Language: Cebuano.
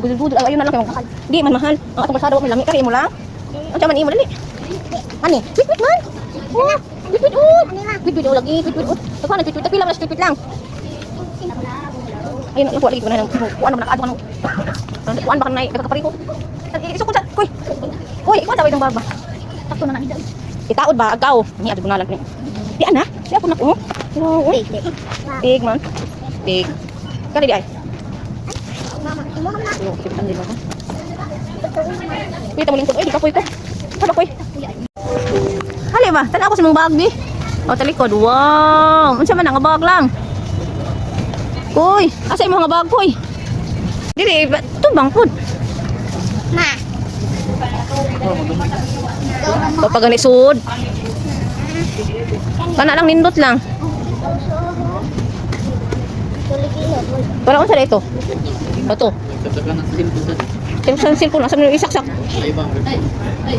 Gudod, ayun na lang kay mahal. Di man mahal. Ang atong kalsada wa may lami kari mo lang. Ang man imo dali. Ani, wait wait man. Oh, wait wait oh. Wait wait oh lagi, wait wait oh. Daghan na wait wait, pila man wait wait lang. Ayun, nakuha lagi ko na ng kuan man nakaadto kanang. Kuan ba kanay nagkakapareho. Isukod sa kuy. Kuy, ikaw tawid ang baba. Sakto na nang Itaod ba agaw? Ni adto na lang ni. Di ana, di ako na ko. Oh, uy. Tig man. Tig. Kani di ay. Mama, imo na. Yo, kitan din ako. Pita mo lingkod. Oy, di ka ko. Hala koy. Hali ba? Tanaw ko sa mong bag bi. O talikod. Wow! Unsa man ang bag lang? Koy, asa imong nga bag koy? Dili ba tubang pud. Ma. Papagani sud. Kana lang nindot lang. Wala unsa na ito? Bato. Saksakan ng cellphone sa Cellphone cellphone asa mo isaksak? Ay, ibang. Ay, ay.